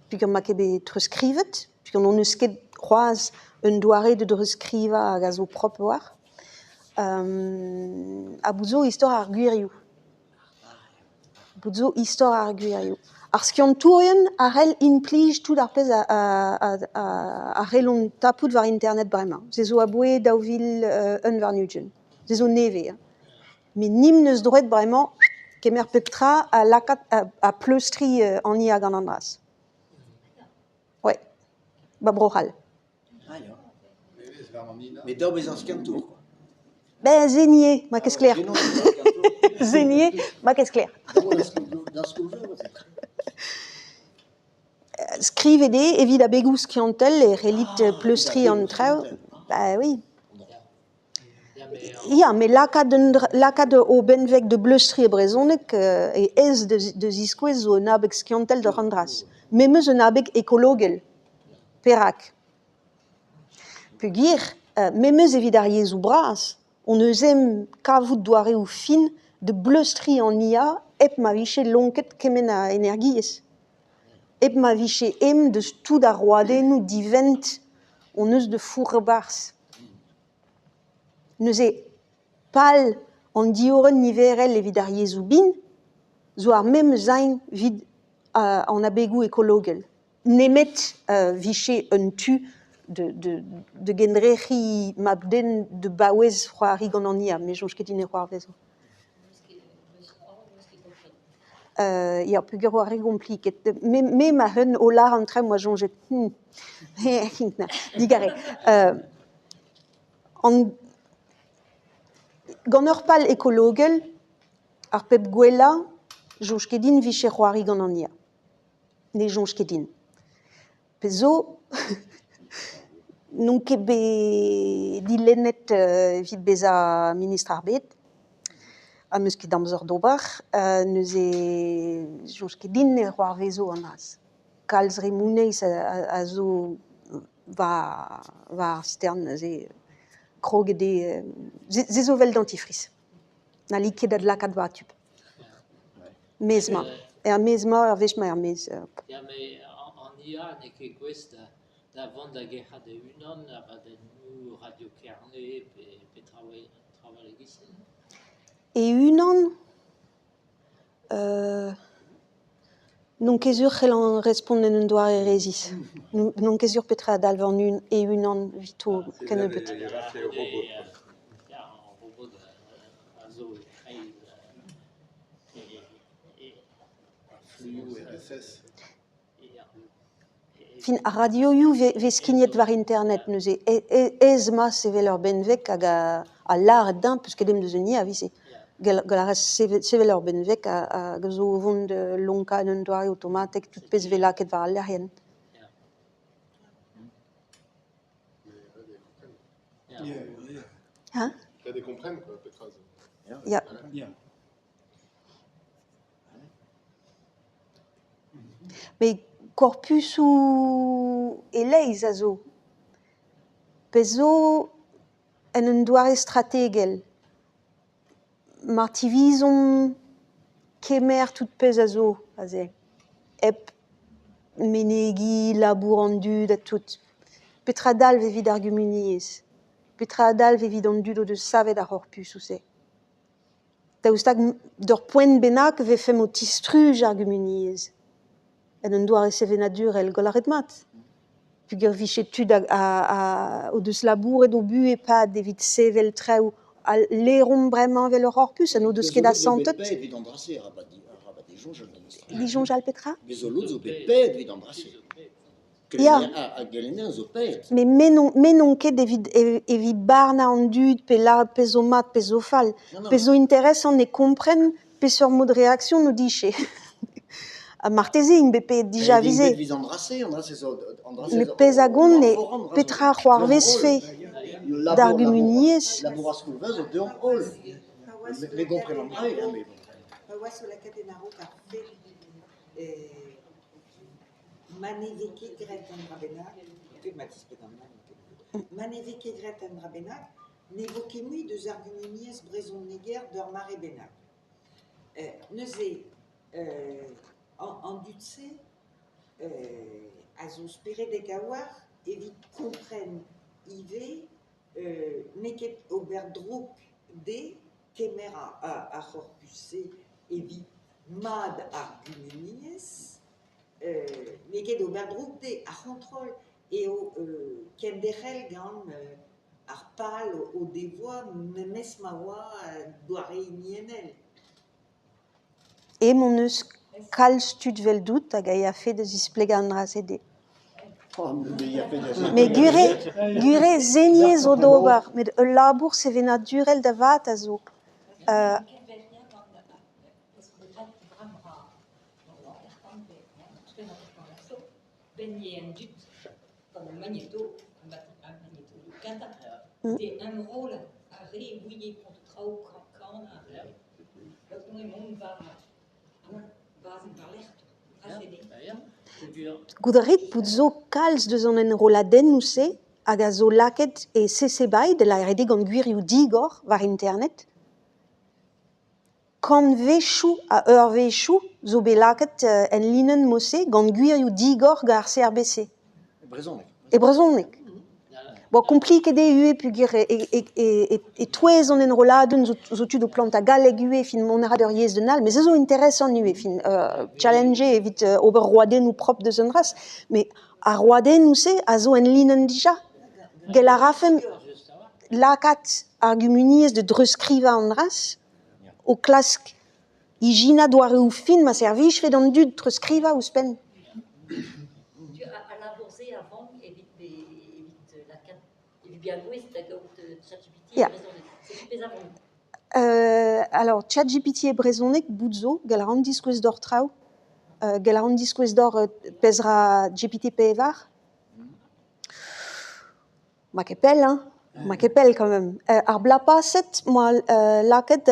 peogwir 'ma ket bet treuzskrivet, peogwir n'hon eus ket c'hoazh un doare da dreuzskrivañ hag a zo propr a-walc'h. Ha bout zo istor ar gwirioù. Bout zo istor ar gwirioù. Ar skiantourien a c'hell implij tout ar pezh a c'hellont tapout war internet bremañ. Se zo aboae 2021. Se zo nevez hein. Met nimp 'neus droed bremañ kemer pep tra ha lakaat ha pleustriñ an IA gant an dra-se. Ouais, 'ba Bro-C'hall. Ah ya. Met dav bezañ skiantour quoi. Ben se ivez, ma ket sklaer. Se ivez, ma ket sklaer. Skrivet eo evit abegoù skiantel e c'hellit pleustriñ an traoù. Bah oui. Ya, met lakaat un dra lakaat ho benveg da bleustriñ e brezhoneg eo aes da ziskouez zo un abeg skiantel d'oc'h an dra-se. Me 'm eus un abeg ekologel. Perak ? Peogwir memes evit ar yezhoù bras hon eus ezhomm kavout doareoù fin da bleustriñ an IA hep ma vije lonket kement a energiezh. Hep ma vije ezhomm deus tout ar roadennoù divent hon eus da fourrañ 'barzh. Neuze pal an diorren niverel evit ar yezhoù bihan zo ar memes hein evit an abegoù ekologel. Nemet 'vije un tu da gendrec'hiñ mab-den da baouez c'hoari gant an IA, me 'soñj ket din e c'hoarvezo. Ya peogwir oa re gompliket. Me ma-un o lâr an traoù 'moa soñjet digarez. An gant ur pal ekologel, ar pep gwellañ 'soñj ket din 'vije c'hoari gant an IA. Ne soñj ket din. Pezh zo n'on ket bet dilennet evit bezañ ministr ar bed ha 'm eus ket amzer d'ober neuze ne soñj ket din e c'hoarvezo an dra-se. Kalz re moneiz a zo war ar stern neuze kroget eo se zo evel dentifrice n'halli ket adlakaat war tub. Maez-mañ, er maez-mañ ur wech 'mañ er-maez. Ya, met an IA n'eo ket gouest da vont da gerc'hat e-unan abadennoù Radio Kerne pe pe traoù all e-giz-se. E-unan n'on ket sur c'hellan respont en un doare resis. N'on ket sur petra a dalv an e-unan evito kennebeut. Ya, ar robot a zo e-kreiz Fin, ar radioioù 'vez skignet war internet neuze aes-mat sevel ur benveg hag a lâret dezhañ peus ket ezhomm deus un IA evit-se. Gall a rez sevel ur benveg hag a zo o vont da lonkañ en un doare aotomatek tout pezh 'vez lakaet war al lec'hienn. Hein? Ya. Met korpusoù e-leizh a zo. Pezh zo en un doare strategel. Mar tivizomp kemer tout pezh a zo aze hep menegiñ labour an dud ha tout. Petra dalv evit ar gumuniezh ? Petra dalv evit an dud o deus savet ar c'horpusoù-se ? Daoust hag d'ur poent bennak e vefemp o tistruj ar gumuniezh en un doare sevenadurel gant ar ret-mat ? Peogwir e vije tud o deus labouret o buhez e-pad evit sevel traoù ha laeromp bremañ evel ur c'horpus ha n'o deus ket asantet. Disoñjal petra ? Ya. Met me n'on ket evit evit barnañ an dud pe lâret pezh zo mat pezh zo fall. Pezh zo interesant eo kompren peseurt mod reaksion o dije. Ha marteze int bet paeet dija evit-se. Met pezh a gont eo petra c'hoarvezfe d'ar gumuniezh. Ma ne vez ket graet un dra bennak, ma tisplegan mat n'eo ket. Ma ne vez ket graet un dra bennak, ne vo ket mui deus ar gumuniezh brezhoneger d'ur mare bennak. Neuze, an dud-se a zo speredek a-walc'h evit kompren ivez n'eo ket ober droug dezhe kemer ar c'horpus-se evit mad ar gumuniezh, n'eo ket ober droug dezhe, ar c'hontrol eo kenderc'hel gant ar pal o devoa memes ma oa doare hiniennel. Emañ hon eus kalz tud 'veldout hag a yafe da zisplegañ an dra-se dezhe. Met gwir eo, gwir eo seniñ zo d'ober met ul labour sevenadurel da vat a zo. Gouzout a rit bout zo kalz deus an enrolladennoù-se hag a zo lakaet e CC BY da lâret eo gant gwirioù digor war internet. Kantvezhioù a eurvezhioù zo bet lakaet enlinenn mod-se gant gwirioù digor gant ar CRBC. E brezhoneg. E brezhoneg. Bon, kompliket eo ivez peogwir e-touez an enrolladenn zo tud o plantañ galleg ivez fin mont a ra d'ur yezh d'un all, met se zo interesant ivez fin challenger evit ober roadennoù propr deus an dra-se. Met ar roadennoù-se a zo enlinenn dija. Gell a rafen lakaat ar gumuniezh da dreuzskrivañ an dra-se o klask ijinañ doareoù fin ma servijfe d'an dud treuzskrivañ ouzhpenn. Ya. Alors ChatGPT e brezhoneg bout zo, gall a ran diskouez deoc'h traoù. Gall a ran diskouez deoc'h pezh 'ra GPT-pevar. 'Ma ket pell hein, 'ma ket pell quand même. Ar bloaz paset 'moa lakaet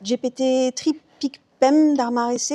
GPT tri pik pemp d'ar mare-se.